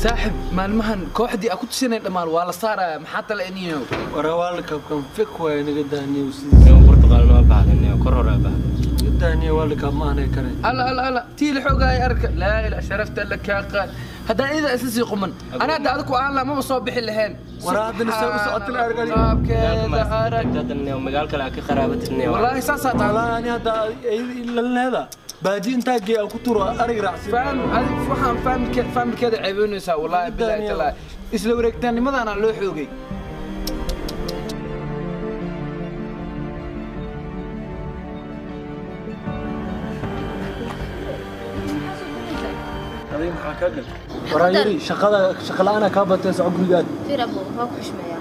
Saaxib, maalmahan kooxdii aa ku tusinay dhammaan waa la saaraya. Maxaa tala iniyo? Waraa World Cup-kan fik waay, naga daaniyo sidiisa. Portugal ma baxday, kor hore baxday. Naga daaniyo, World Cup ma aanay kare. Alla alla alla, tii la xoogaay arka. Laa ilaa sharafta alla kaa qaad. Haddaan ida isla sii quman, anaa hadda adigu aan la maba soo bixi lahayn. Waraa haddana see u socota la argani. Qaabkeeda arag. Magaal kale aa ka qaraabatidne. Wallaahi saasaa tahay. Wallaahi ani hadda lalneeda baadi intaa geey aan ku turo arig raacsin. Faham adig, waxaan faamilke faamilkeeda ceebeynaysaa. Wallaahi bilaahi talaahi, isla wareegtaannimadaana loo xoogay. Adiga maxaa kaa gal? Waraa yiri shaqada shaqa la'aana kaa batay, soco gurigaad. Fiir abo, waa ku xushmeeyaa,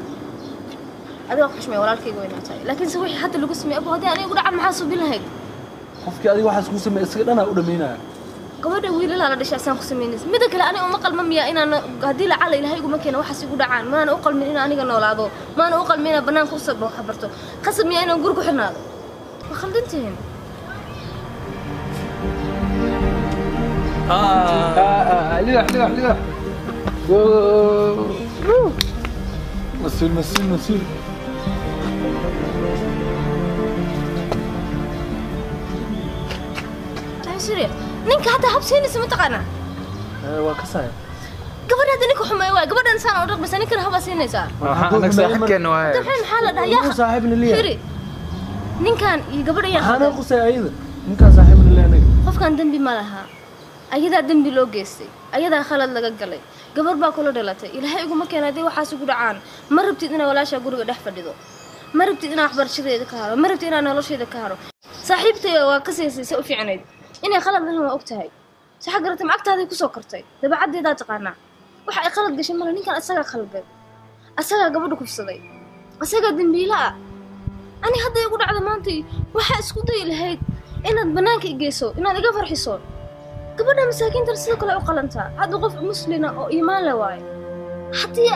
adiga waa ku xushmeeya, walaalkayga weynaa tahay, laakiin se wixii hadda lagu sameeyey abo, haddii aniga igu dhacan maxaa suubin lahayd? Qofkii adiga waxaas kuu sameeyey isaga dhanaa u dhamaynaya. Gabadha wiilalaa la dhashay asaan ku samaynaysa. Mida kale, aniga uma qalma miyaa inaan haddii lacala Ilaahay iguma keeno waxaas igu dhacaan? Maana u qalmin inaan aniga noolaado? Maana u qalmin inaan banaanka u soo barto? Qasab miyaa inaan guri ku xirnaado? Waa khaldantihiin. Lidax lidax lidax. Mas-uul mas-uul mas-uul. Suriya, ninka hadda hab siinaysa ma taqaanaa? Waa ka saaya. Gabadha hadda ninka xumeey waay, gabadhan saan u dhaqmaysa, ninkana habaa siinaysaa. Anaga saaxiibkeena waaye. Hadda maxaa la dhahaa? Yaa saaxiibna leeyahay. Firi, ninkan iyo gabadha yaa maxaana qusay ayada? Ninkaan saaxiibna leeyahay anaga. Qofkan dembi ma laha, ayadaa dembi loo geystay, ayadaa khalad laga galay. Gabar baa kula dhalatay. Ilaahay iguma keena haddii waxaas igu dhacaan, ma rabtid inaad walaashaa guriga dhex fadhido? Ma rabtid inaad waxbarashadeeda ka haro? Ma rabtid inaad nolosheeda ka haro? Saaxiibtay waa ka siisay se u fiicnayd inay khalad lahayn, waa og tahay. Saxa garatay, macagtaaday kusoo kortay, dabeecaddeedaa taqaanaa. Waxa ay khalad gashay male. Ninkan asagaa khalday, asagaa gabadha kufsaday, asagaa dembiila ah. Ani hadda igu dhacda maanta, waxaa isku dayi lahayd inaad bannaanka i geyso, inaad iga farxiso. Gabadha masaakiinta sidoo kale u qalantaa. Hadda qof muslina oo iimaan leh waaye. Haddii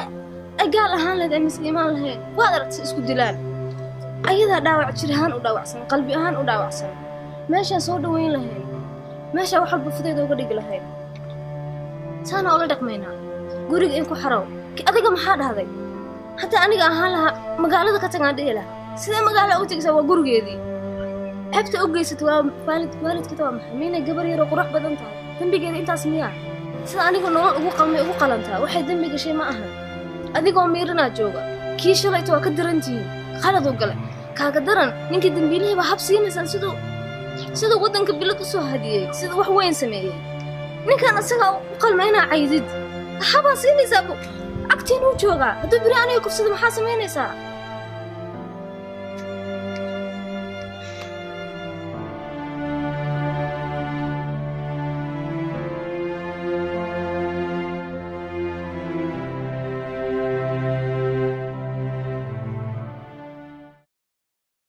ay gaal ahaan lahayd ay mise iimaan lahayd, waad aragtay isku dilaan. Ayadaa dhaawac jir ahaan u dhaawacsan, qalbi ahaan u dhaawacsan. Meeshaan soo dhaweyn lahayn, meeshaa wax walba fudeeda uga dhigi lahayn, saana ula dhaqmaynaa guriga in ku xarow. Adiga maxaa dhahday? Hadda aniga ahaan lahaa magaalada ka tagaan dhihi lahaa. Sidee magaala u tegaysaa? Waa gurigeedii. Ceebta u geysatay waa waalid, waalidkata waa maxay? Miynay gabar yaroo qurux badan tahay? Dembigeeda intaas miyaa? Sida aniga nolol ugu qalmay ugu qalantaa. Waxay dembi gashay ma ahan. Adigoo miiranaa jooga kii shalayta waa ka darantihiin, khaladuu galay kaaga daran. Ninkii dembiilihii baa hab siinaysaan, siduu waddanka bilad u soo hadiyey, siduu wax weyn sameeyey. Ninkan asagaa u qalma inaa caydid, habaa siinaysaa, agtiinuu joogaa. Hadduu beri aniga kufsada maxaa samaynaysaa?